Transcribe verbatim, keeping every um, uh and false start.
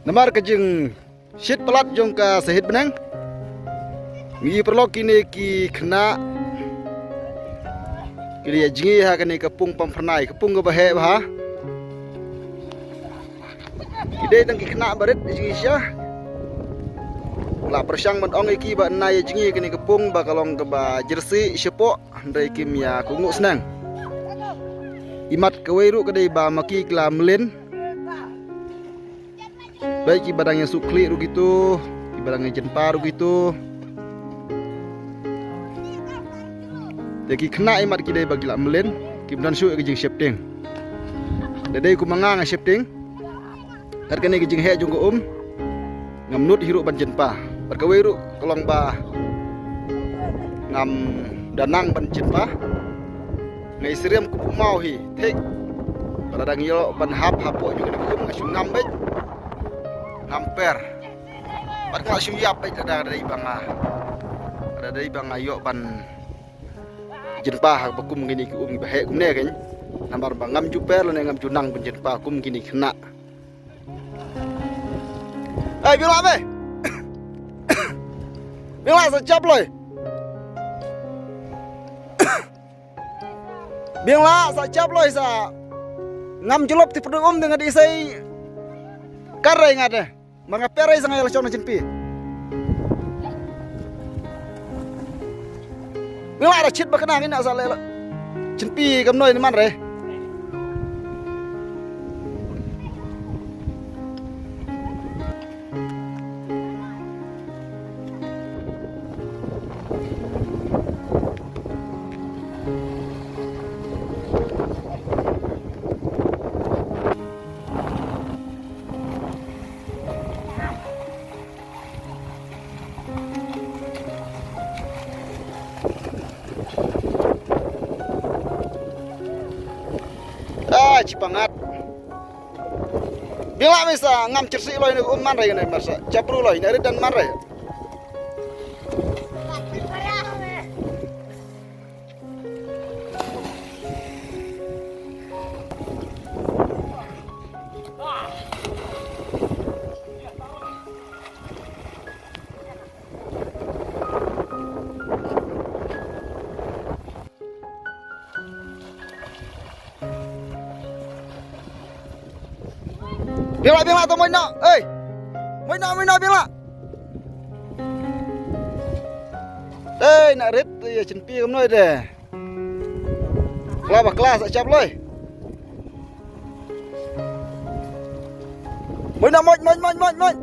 Namar ka jingshit palat jong ka sahit bneng, ngi paralok kine ki khynnah ki la ïa jngi ha kane ka pung pamphyrnai, ka pung kaba heh bha. Ki dei tang ki khynnah barit jngi sha. La pyrshang ban ong ïa ki ba na ïa jngi kane ka pung ba ka long kaba jyrsi shapoh, hynrei kim ïa kohnguh sneng. Imat kawei ruh ka dei ba ma ki ki la mlien. Dei kiba dang ïa suk khlieh ruh kito, kiba dang ïa jynpa ruh kito. Te ki khynnah imat ki dei ba ki la mlien, kim don shuh ïa ka jingsheptieng. Da dei kum ma nga nga sheptieng. Kat kane ka jingheh jong ka um, ngam nud hi ruh ban jynpa. Bad kawei ruh ka long ba ngam da nang ban jynpa. Nga ïa syriem kum u maw hi, thik. Bad lada ngi ïoh ban hap hapoh jong kane ka um nga shu ngam beit. Ngam per. Bad nga shu ïap beit lada dei ba nga, lada dei ba nga ïoh ban jynpa ha ba kum kine ki um kiba heh kumne kein. Namar ba ngam ju per lane ngam ju nang ban jynpa kum kine ki khynnah. Ai, biang lah be. Biang lah sa chap loi. Biang lah sa chap loi sa. Ngam ju lop ti pyrdu um dang di sai. Kar rai nga de. Mar nga per rai sa nga ïa la chong na jynpi. Biang lah da chit ba kane ngin sa leh la jynpi kam noi ni man re. Ah, chipangat. Biang lah misa ngam chirsi loi ne um man re ne marsa. Chapru loi ne rit dan man re. Biang lah, biang lah to, moi noh. Ei. Moi noh, moi noh, biang lah. Ei, na rit ïa chin pi kam noi de. Kla ba kla sa chap loi. Moi noh, moi, moi, moi, moi, moi.